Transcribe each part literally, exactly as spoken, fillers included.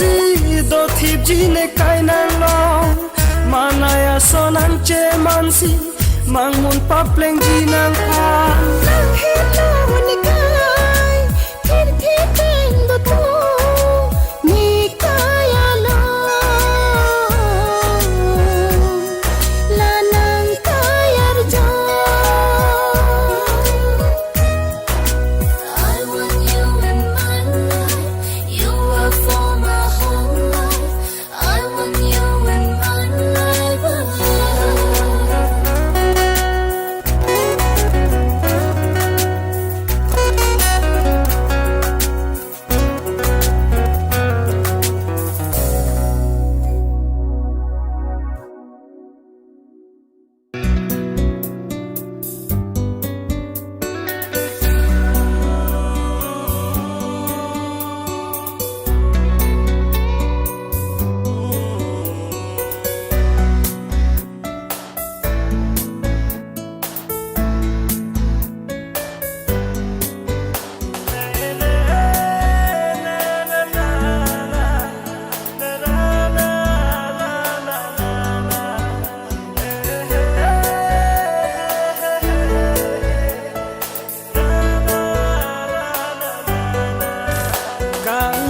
Si dothipji ne kai nanglong, manai ason nangchemansi, mangmun paplengji nangphan. Nang helo ne kai, thirthipeng dotu, ne kai along, la nang kai arjo. I want you in my life. You are for my whole life. I want you in my life.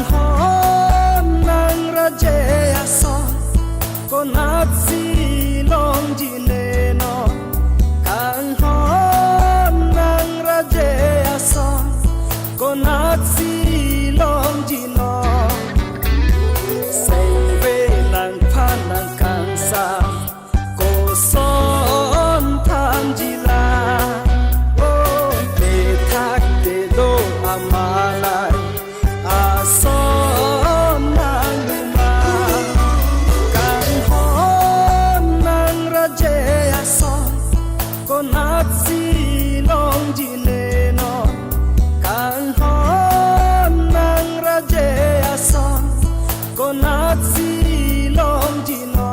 Kanghon nang raje ason, konatsi longji ne non. Kanghon nang raje ason, konatsi longji non. Sengve nangphan nang kangsam, koson thanji la. O, te thak te do amalai, ason nang uma. Kanghon nang raje ason, konatsi longji ne non. Kanghon nang raje ason, konatsi longji non.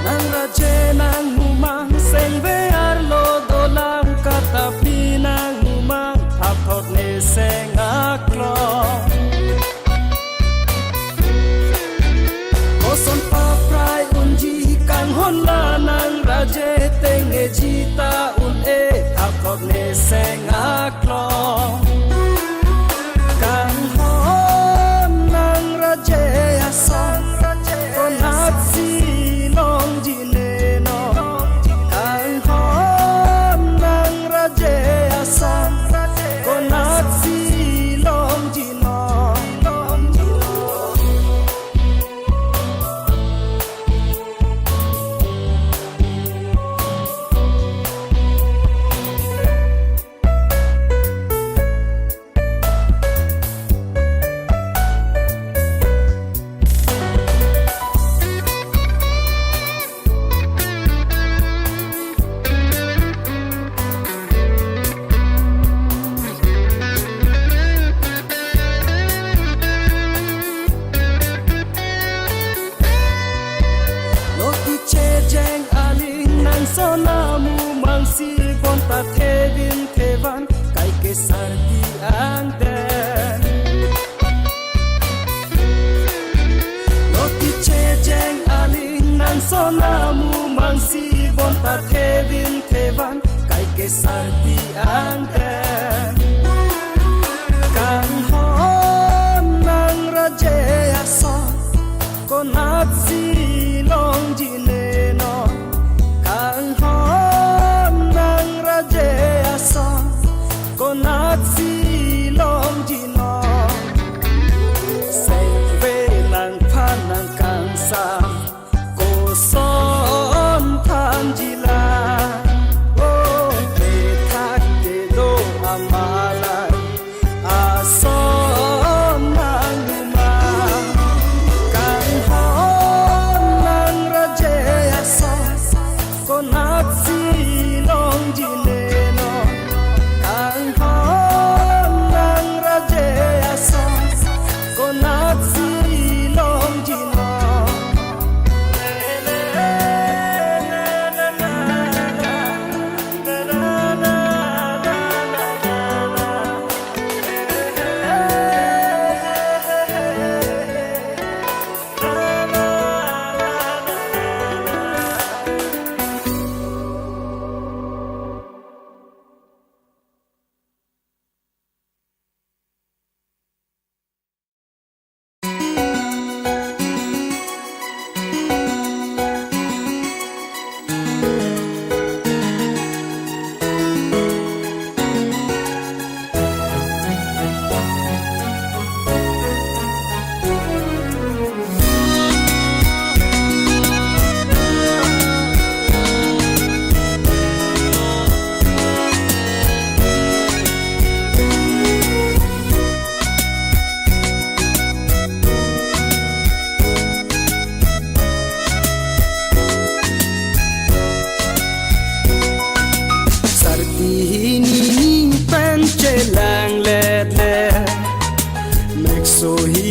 Nang raje nang mumang, sengve arlo dolang, katapi nang mumang, thapthot ne seng aklong. Koson paprai unji kanghon la nang raje, tengneji ta un-e, thapthot ne seng aklong. Kanghon nang raje ason, konatsi longji ne non. Kanghon nang raje ason, konatsi longji non. Lo tiche jeng aling nang son amumang si bonta thevin thevan kai kesardi angden. Lo tiche jeng aling nang son amumang si bonta thevin thevan kai kesardi angden. Kanghon nang raje ason, konatsi longji ne non. Kanghon nang raje ason, konatsi longji non. Sengve nangphan nang kangsam, koson thanji la. O, te thak te do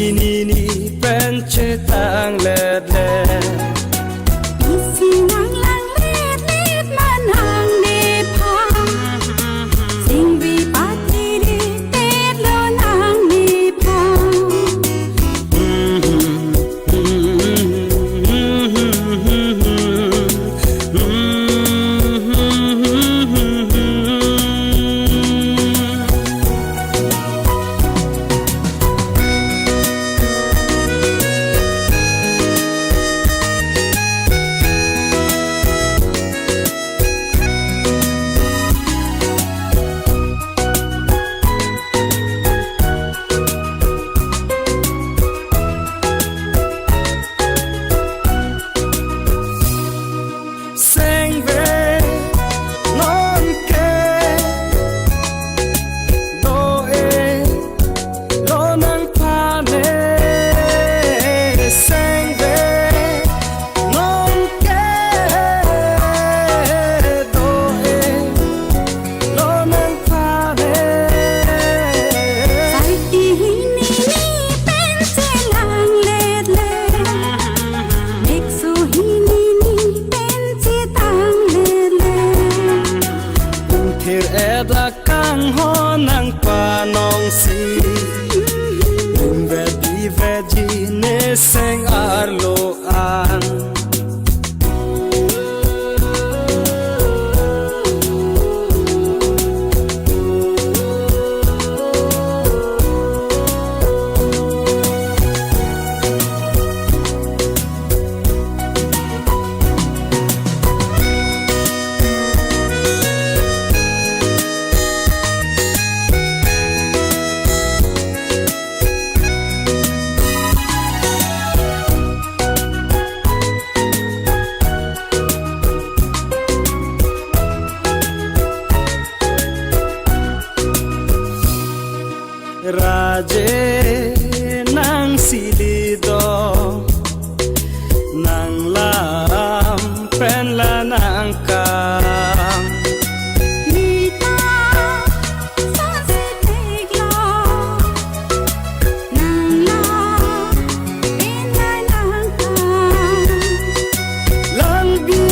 Hini ni pen chetang let let. Isi nang lang let let ma nangne phan. Singvi patiri tet lo nangne phan. Sengve non ke do-e lo nangphan e, sengve non ke do-e lo nangphan e. Sai ti hini ni pen chelang let let. Mek su hini ni pen chetang let let. Ingthir-et akanghon nangpanong si. Ingvet ivet ji ne seng arlo an. Raje nang sili do, nang lam pen la nangkam. Nita sasi teglo, nang lam pen la nangkam. Langbi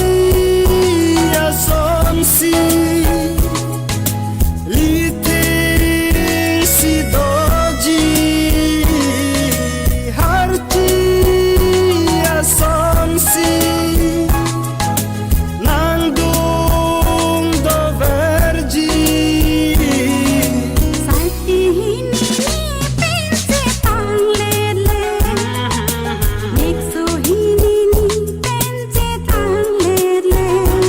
asonsi lithing si doji, harchi asonsi nangdung doverji. Sai ti hini ni pen chetang let let. Mek su hini ni pen chetang let let.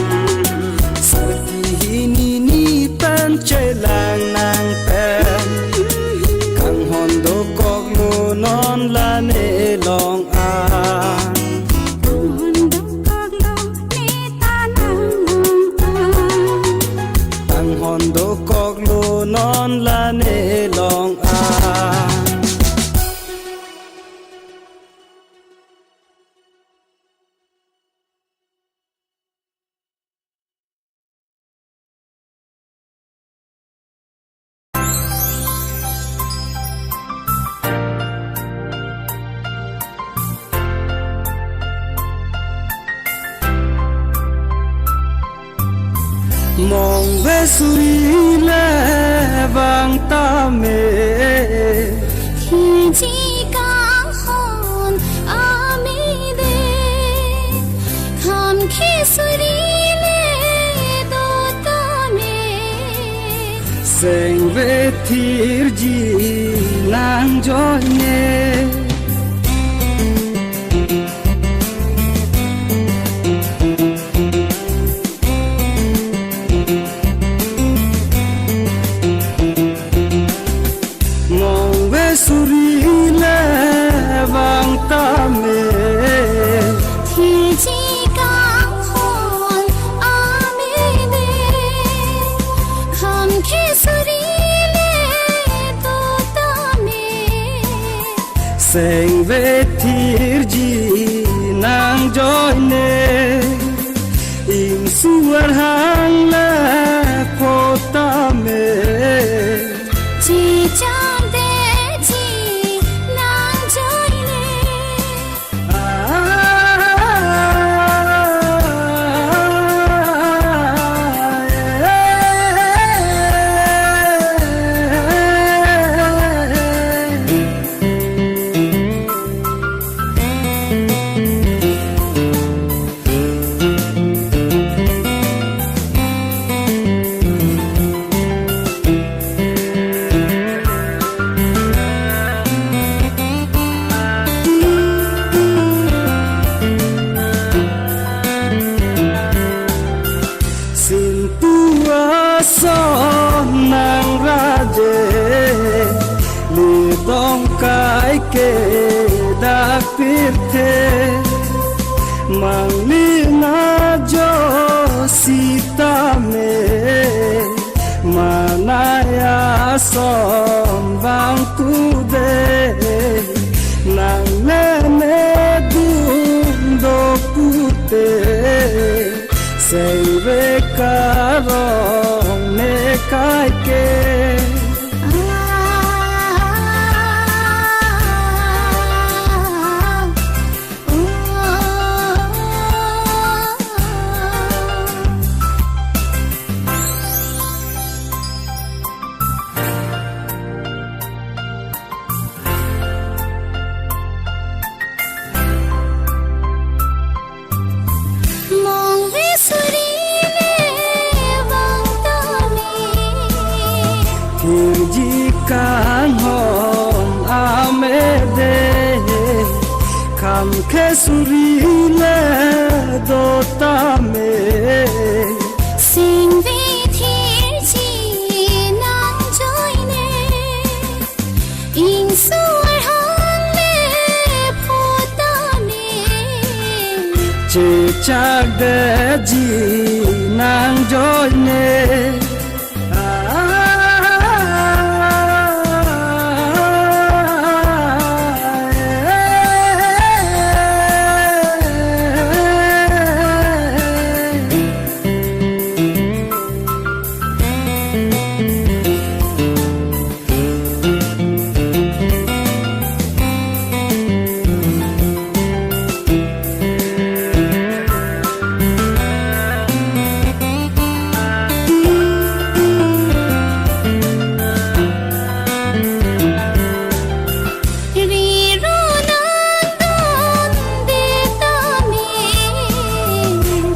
Sai ti hini ni pen chelang nang pen. Kanghon dokoklo non la ne long an. Kanghon dokoklo ne ta nang long an. Kanghon dokoklo non la ne long an. Mongve suri le vang tame. Thiji kanghon amide. Kham khe suri le do tame. Sengve thirji nang joine. Mongve suri le vang tame. Thiji kanghon amide. Kham khe suri le do tame. Sengve thirji nang joine. Ingsuar hang le pho tame. Chichang deji nang Ke dak pirthe manglina jo sitame, manai ason vang kude, nang le medun do pute, seive karong ne kaike. Mong ve suri le vang tame, thirji kanghon amede, kham khe suri le do tame. Sing ve thirji nangjoine, ingso arhan le pho tame. Chechak detji nangjoine. Riro nangdunde tame,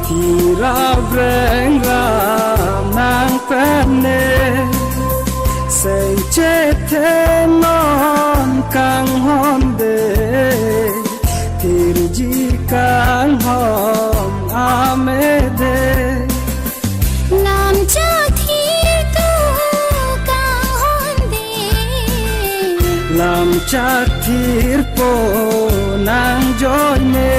thira breng ram nang pene, seng chethe non kanghonde, thirji kanghon amede. Lam chak thir tu kanghonde, lam chak thir po nangjoine.